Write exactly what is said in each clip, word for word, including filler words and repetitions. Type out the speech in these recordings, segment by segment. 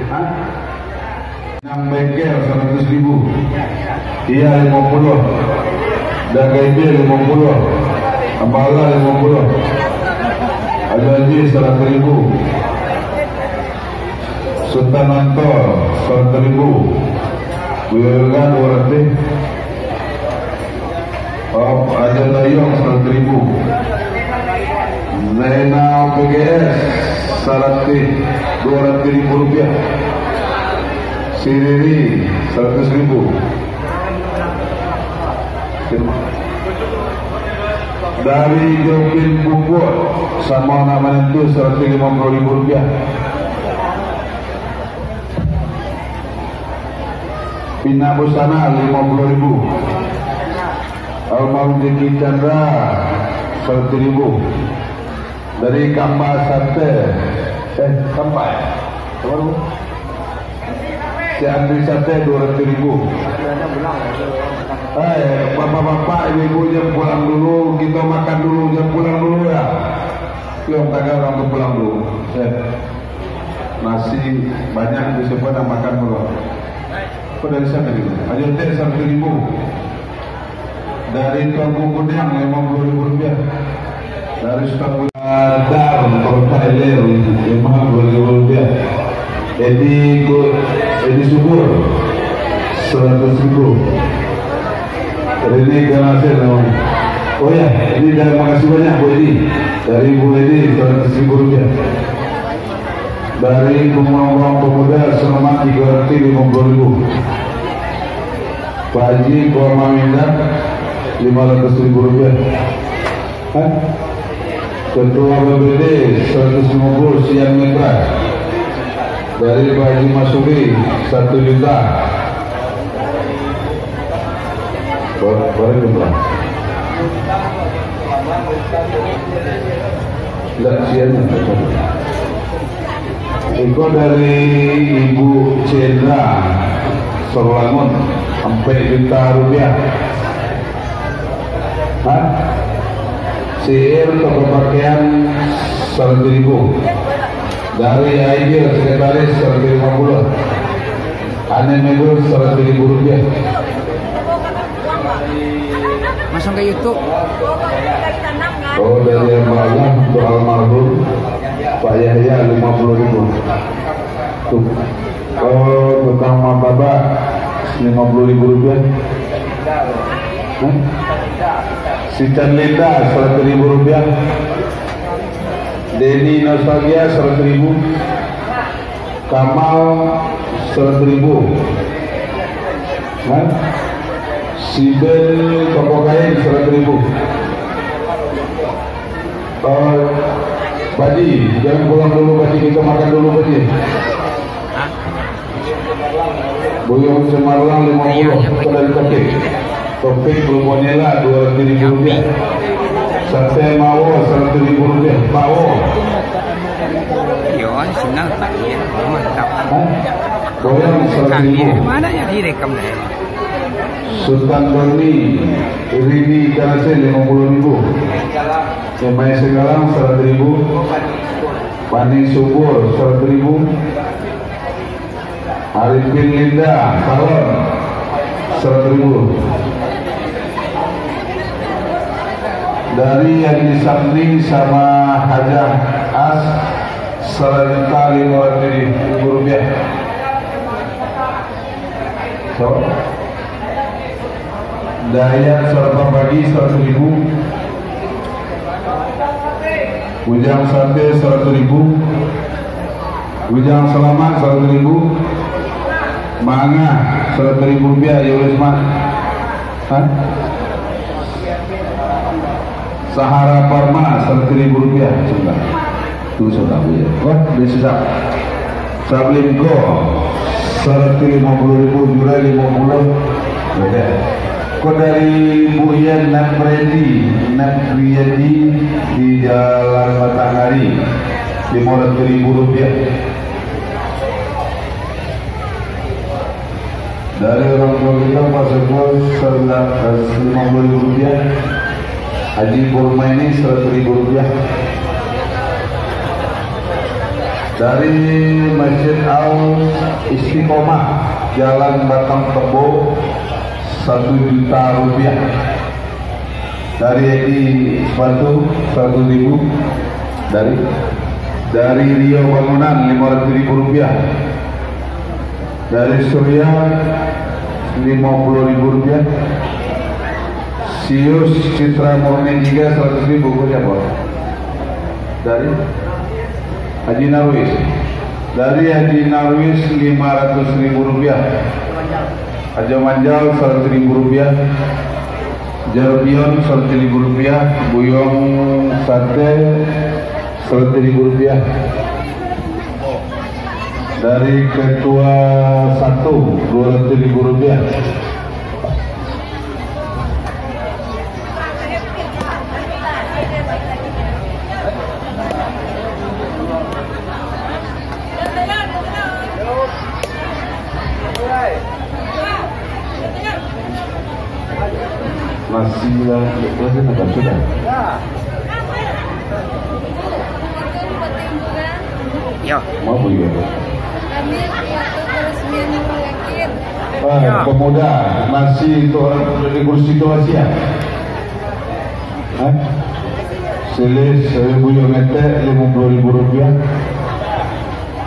Hah? Nang Bengkel saratus ribu. Iya limo puluah. Dagai Bil limo puluah. Ambala limo puluah. Ajo Haji saratus ribu. Sutan Anto saratus ribu. Buya Yoga duo ratuih. Oh, Ajo Dayong saratus ribu. Zainal P G S saratus, duo ratuih ribu rupiah. Si Riri saratus ribu. Dari Jopin Puput, samo anak manantu, saratus limo puluah ribu rupiah. Pina Busana limo puluah ribu. Almarhum Jeki Chandra saratus ribu. Dari Kamba Sate, eh, Kamba, ya? Apa nama? Si Andri Sate duo ratuih ribu. Eh, bapak-bapak, ibu-ibu, jan pulang dulu, kita makan dulu, jan pulang dulu, ya. Yo, tagal urang tu pulang dulu. Eh. Nasi banyak di siapa nak makan pulang. Kok dari sana gitu? Ajo Teh saratus ribu. Dari Tuanku Kudiang limo puluah ribu rupiah. Dari Sutan Kudiang. Dar, Kota Ilir, limo puluah ribu rupiah. Edi Ku-, Edi Subur, saratus ribu. Rini Ganasir namanya. Oh ya, ini dari, makasih banyak, Bu Edi. Dari Bu Edi, saratus ribu rupiah. Dari Pemulung Pemuda, selamat, tigo ratuih limo puluah ribu. Pak Haji, Kuama Minda, lima ratus ribu rupiah. Hah? Ketua B B D, seratus lima puluh sian metra. Dari Pak Haji Masuri, satu juta. Bar-, barang jumlah. Ndak, sian. Iko dari Ibu Cendra, Sarulangun, ampek juta rupiah. Hah? Sihir toko pakaian saratus ribu. Dari Aigil, sekretaris, saratus lima puluh. Ane Mebel, saratus ribu rupiah. Masuk ke YouTube. Oh, dari Abah untuk almarhum Pak Yahya, lima puluh ribu. Tuh. Oh, tukang martabak, lima puluh ribu rupiah. Hah? Si Canlinda, seratus ribu rupiah. Denny Nostalgia, seratus ribu. Kamal, seratus ribu. Hah? Si Ben, toko kain, seratus ribu. Eh, Pak Haji, jangan pulang dulu, Pak Haji. Kita makan dulu, Pak Haji. Buyuang Cemarlang lima puluh, Kedai Topik. Topik Bombonela dua ratus ribu rupiah. Sate Mawo seratus ribu rupiah. Mawo. Yo, senang, Pak. Iya, mantap. Hah? Goyang seratus ribu. Kami, mana yang direkam dah? Sultan Doni, Rini Karasin lima puluh ribu. Emai Segalang seratus ribu. Paning Subur seratus ribu. Arifin Linda, salon, seratus ribu. Dari Haji Samni sama Hajah As, serajuta lima ratus ribu rupiah. So, Dayat Sarapan Pagi, seratus ribu. Ujang Sate, seratus ribu. Ujang Selamat, seratus ribu. Mangah, seratus ribu rupiah, ya, Mak. Hah? Sahara Parma, seratus ribu rupiah. Sebentar. Tu sudah, Bu, ya. Wah, dia sedap. Sablin ko, saratus limo puluah ribu, Jurai limo puluah. Oke. Ko dari Bu Yan Nan Redi, Nan Riyadi di Jalan Matahari, limo ratus ribu rupiah. Dari orang tua kita, Pak Saiful, seratus lima puluh ribu rupiah. Haji Kurma ini seratus ribu rupiah. Dari Masjid Al Istiqomah, Jalan Batang Kebo, satu juta rupiah. Dari Edi Sepatu, seratus ribu. Dari, dari Rio Bangunan, lima ratus ribu rupiah. Dari Surya, lima puluh ribu rupiah. Sius Citra Murni tiga, seratus ribu. Kau siapa? Dari Haji Narwis. Dari Haji Narwis, lima ratus ribu rupiah. Ajo Manjal, seratus ribu rupiah. Jarpion, seratus ribu rupiah. Buyuang Sate, seratus ribu rupiah. Dari Ketua Satu, dua ratus ribu rupiah. Masih lah, masih nak sudah. Yo. Mau bu yo? Ah, pemuda, nasi untuk orang pemuda di kursi tu masih ya? Hah? Silis seribu yo ngetek, lima puluh ribu rupiah.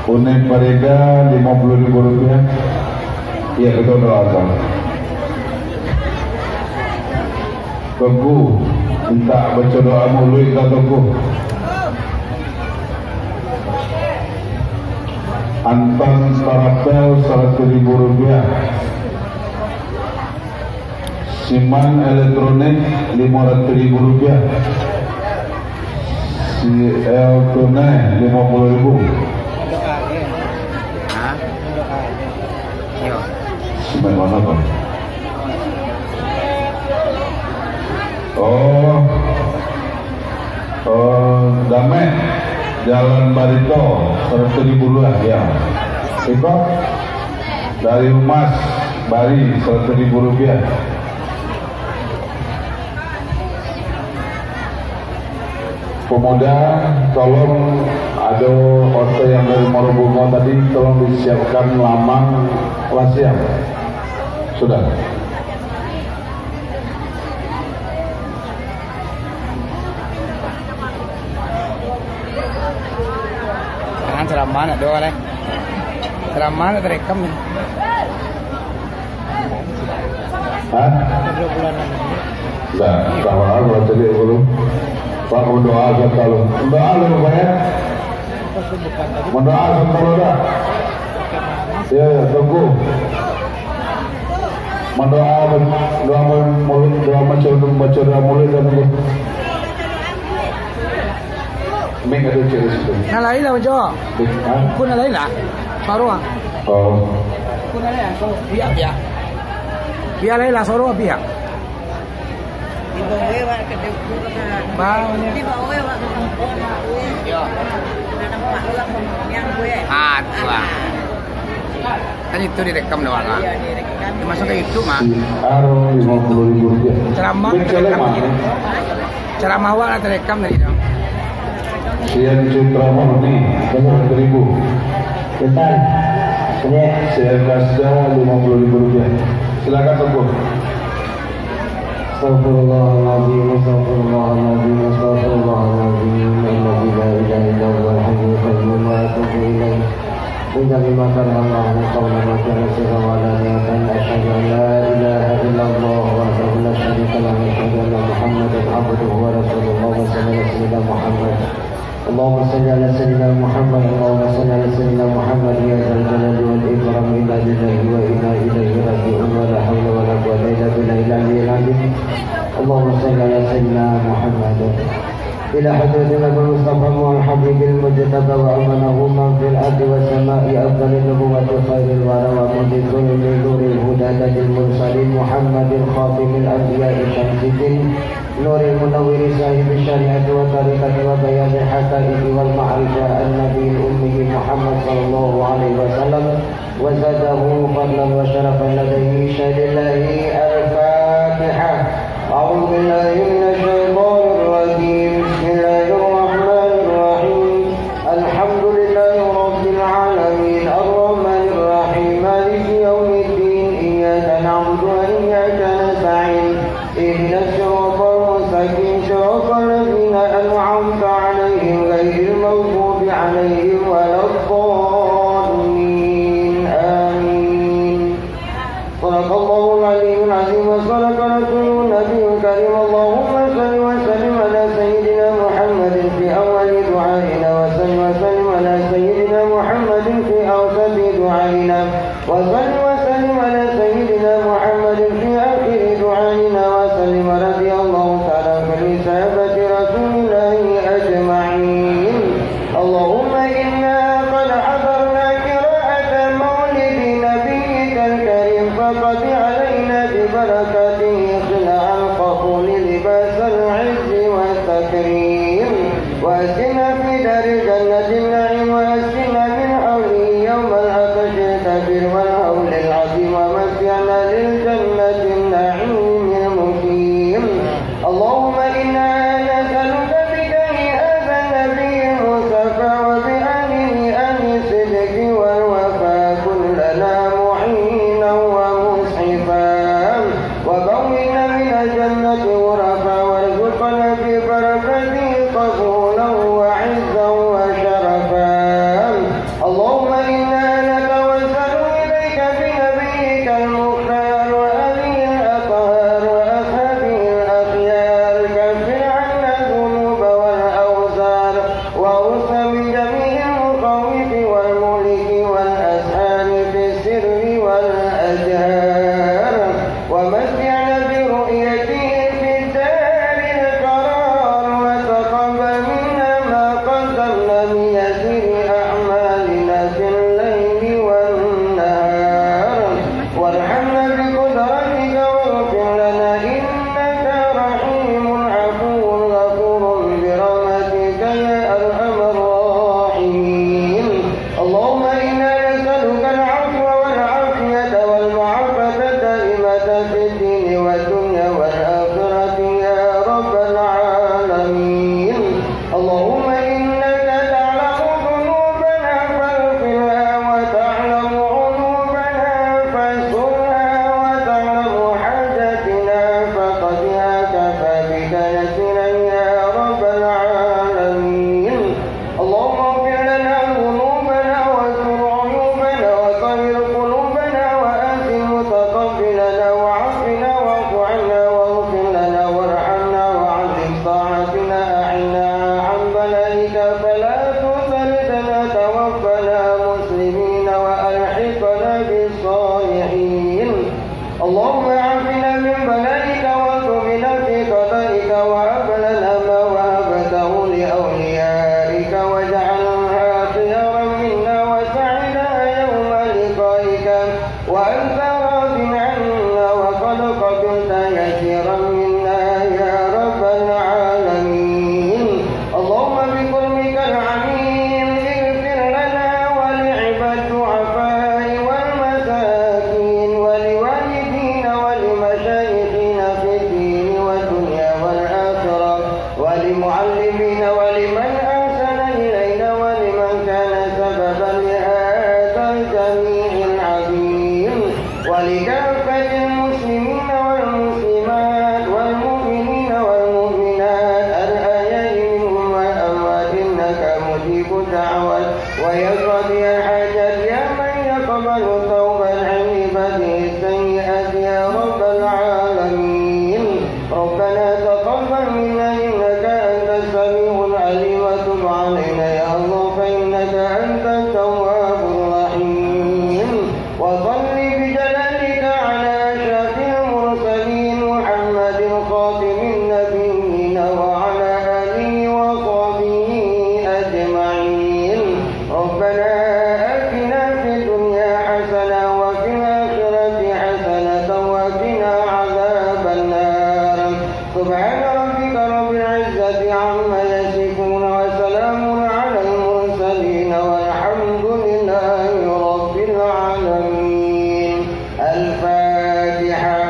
Unik Parida, lima puluh ribu rupiah. Iya, betul doa. Tuanku, mintak baco doa muluik ka Tuanku. Anton Tarapel, saratus ribu rupiah. Siman elektronik, lima ratus ribu rupiah. Si L tunai, lima puluh ribu. Hah? Yo. Siman mana, Bang? Oh. Oh, Damek, Jalan Barito, saratus ribu lah, ya. Iko, dari Umas, Bari, saratus ribu rupiah. Pemuda, tolong, ado orta yang dari Muaro Bungo tadi, tolong disiapkan lamang, lah siap. Sudah. Jangan ceramah nak doa lah. Ceramah nak terekam ni. Hah? Dah, tak apa, apa tadi dulu. Pak, berdoa saja kalau. Berdoa dulu, Pak, ya. Mandoa sabanta dah. Ya, ya, tunggu. Mandoa, doa maulid, doa maulid, baca doa maulid dah tunggu. Mik ada cek di situ. Nan lain lah, Ujo. Hah? Kun nan lain lah. Baru ah. Oh. Kun nan lain lah. Biar, biar. Biar lain lah, suruh biar. Bang. Ah, tu lah. Kan itu direkam doang, ah. Dimasuk ke YouTube, ah. C R lima puluh ribu rupiah. Ceramah direkam. Ceramah awak lah terekam tadi tu. Sian Citra Murni, seratus ribu. Betul. Ini. Sian Kasda, lima puluh ribu rupiah. Silakan, Tuanku. Astagfirullahaladzim, astagfirullahaladzim, astagfirullahaladzim. Alladzi la ilaha illa huwal hayyul qayyum wa atubu ilaih. Min jami'i ma qala Allahu qawlan wa fi'lan sirran wa alaniyatan. Asyhadu an la ilaha illallah wahdahu la syarika lahu wa asyhadu anna Muhammadan abduhu wa rasuluh. Allahumma shalli ala sayyidina Muhammad. Allahumma shalli ala sayyidina Muhammad. Allahumma shalli ala sayyidina Muhammad. Ya dzal jalali wal ikram, inna lillahi wa inna ilaihi raji'un. Wa la haula wa la quwwata illa billahil aliyyil azim. Allahumma shalli ala sayyidina Muhammad. Ila hadratin Nabi Mustafa Muhammad Habibil Mujtaba wa amanahu man fil ardi was sama'i afdalin nubuwwati khairil wara wa mu'jizul nuril huda tajil mursalin Muhammadil khatimil anbiya'i syamsiddin nuril munawwiri sahibi syari'ati wa tariqati wa bayani haqaiqi wal ma'rifah an nabiyil ummi Muhammad sallallahu alaihi wasallam. وزاده فضلا وشرفا لديه شيء لله. الفاتحة. أعوذ بالله من الشيطان الرجيم. بسم الله الرحمن الرحيم. الحمد لله رب دعائنا، وصل وسلم على سيدنا محمد في آخر دعائنا وسلم، رضي الله تعالى عن كل صحابة رسول الله أجمعين. اللهم إنا قد حضرنا قراءة مولد نبيك الكريم، فاقض علينا ببركته خلع القبول لباس العز والتكريم، وأسكننا في دار جنة النعيم، وأسكننا من حوله يوم العطش الكبير والهول العظيم، ومسحنا للجنة النعيم المقيم. اللهم إنا نسألك بجاه هذا النبي المصطفى وبآله أهل الصدق والوفاء كن لنا معينا ومسعفا، وبوئنا من الجنة غرفا، وارزقنا ببركته قبولا وعزا وشرفا. اللهم إنا نتوسل إليك بنبيك المختار وآله الأطهار وأصحابه الأخيار، كفر عنا الذنوب والأوزار، وارزقنا من جميع المخاوف والمهلك والأسحار في السر والأجهار، ومتعنا برؤيته في الدار القرار، وتقبل منا ما قدمنا من يسير أعمالنا في الليل والنهار، وارحمنا بقدرتك واغفر لنا إنك رحيم عفو غفور برحمتك يا أرحم الراحمين. اللهم إنا نسألك العفو والعافية والمعافاة الدائمة في الدين والدنيا والآخرة يا رب العالمين. اللهم إنك تعلم ذنوبنا فاغفرها، وتعلم عيوبنا فاسترها، وتعلم حاجاتنا فاقضها، كفى بك نصيرا يا رب العالمين. اللهم اغفر لنا ذنوبنا واستر عيوبنا وطهر قلوبنا وأنزل متقبلنا وعافنا واعف عنا واغفر لنا وارحمنا وعلم طاعتنا أعنا عن بلائك فلا تسلطنا توفنا مسلمين وألحقنا بالصالحين. اللهم عافنا من بلائك وارزقنا في قضائك وهب لنا ما وهبته لأوليائك واجعلها خيرا منا وسعدها يوم لقائك وأنت راض عنا وقد قبلت يسيرا منا يا رب العالمين. اللهم بكرمك العميم اغفر لنا ولعباد الضعفاء والمساكين ولوالدينا ولمشايخنا في الدين والدنيا والآخرة ولمعلمينا ولمن أحسن إلينا ولمن كان سببا لهذا الجميع العظيم. ولكافة المسلمين والمسلمات والمؤمنين والمؤمنات الأحياء منهم والأموات إنك مجيب الدعوات ويا قاضي الحاجات يا من يقبل توبة عن عباده السيئات يا رب العالمين. ربنا تقبل منا إنك أنت السميع العليم وتب علينا يا الله فإنك أنت التواب الرحيم. وصل بجلالك على أشرف المرسلين محمد خاتم النبيين وعلى آله وصحبه أجمعين. ربنا آتنا في الدنيا حسنة وفي الآخرة حسنة وقنا عذاب النار. سبحان ربك رب العزة عما يصفون وسلام على المرسلين والحمد لله رب العالمين. الفاتحة.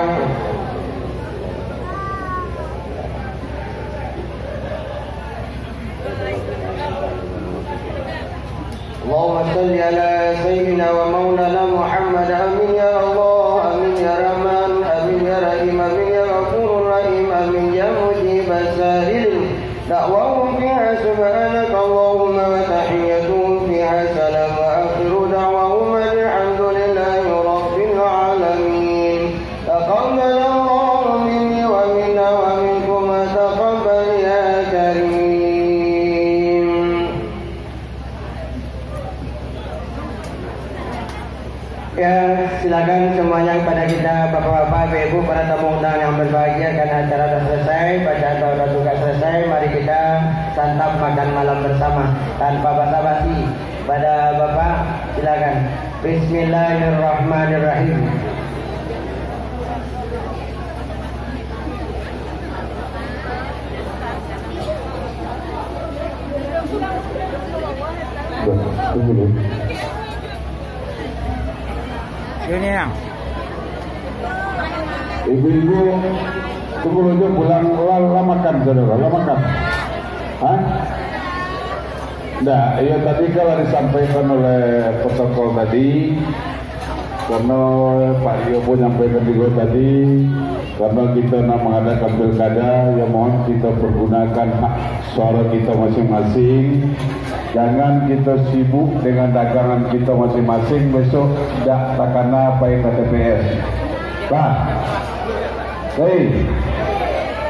اللهم صل على سيدنا ومولانا محمد. آمين يا الله، آمين يا رحمن، آمين يا رحيم، آمين يا غفور رحيم، آمين يا مجيب السائلين. دعواهم فيها سبحانك اللهم وتحيتهم فيها سلام وآخر دعواهم أن الحمد لله رب العالمين. تقبل الله مني ومنا ومنكم وتقبل يا كريم. Ya, silakan semuanya kepada kita, bapak-bapak, ibu-ibu, para tamu undangan yang berbahagia, karena acara sudah selesai, bacaan doa sudah juga selesai, mari kita santap makan malam bersama. Tanpa basa-basi, pada bapak, silakan. Bismillahirrahmanirrahim. Tunggu dulu. Ini yang. Ibu-ibu, tunggu dulu, pulang, lah, lah makan, saudara, lah makan. Hah? Ndak, iyo tadi kan lah disampaikan oleh protokol tadi, karena Pak Rio pun nyampaikan juga tadi, karena kita nak mengadakan pilkada, ya mohon kita pergunakan hak suara kita masing-masing. Jangan kita sibuk dengan dagangan kita masing-masing, besok ndak takana pai ka T P S. Bah. Hei,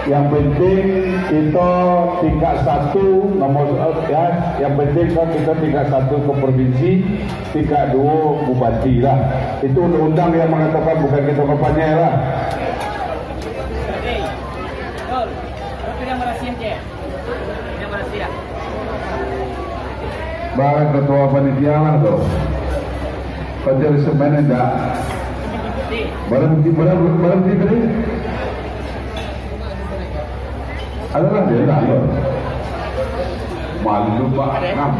yang penting kita tingkat satu, nomor, ya, yang penting kan kita tingkat satu ke provinsi, tingkat dua bupati lah. Itu undang-undang yang mengatakan, bukan kita kampanye lah. Bah, ketua panitia lah tu. Kau jadi semen enggak? Barang bukti, barang, barang bukti tadi? Adalah dia lah, yo. Malu, Pak. Ngam.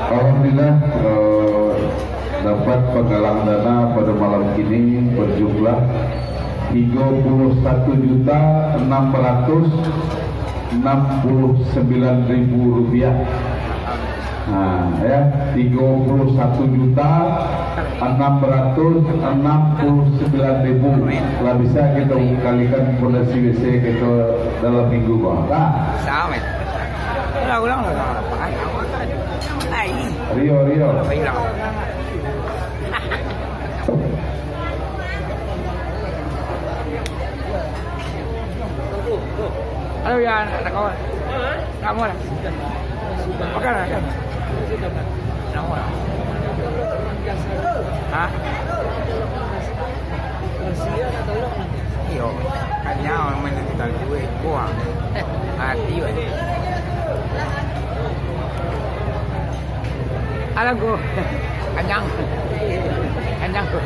Alhamdulillah, eh, dapat penggalang dana pada malam kini berjumlah tiga puluh satu juta enam ratus enam puluh sembilan ribu rupiah. Nah, ya, tiga puluh satu juta enam ratus enam puluh sembilan ribu. Lah bisa kita kalikan fondasi W C kita dalam minggu, Bang. Nah. Sama. Ulang, ulang, ulang. Ai. Rio, Rio. Ulang, ulang. Halo, ya, anak kawan. Kamu lah. Makan, makan. Kamu lah. Hah? Iyo, kan nyawa main kita duit, buang. Mati, weh. Alah, gua. Kenyang. Kenyang, gua.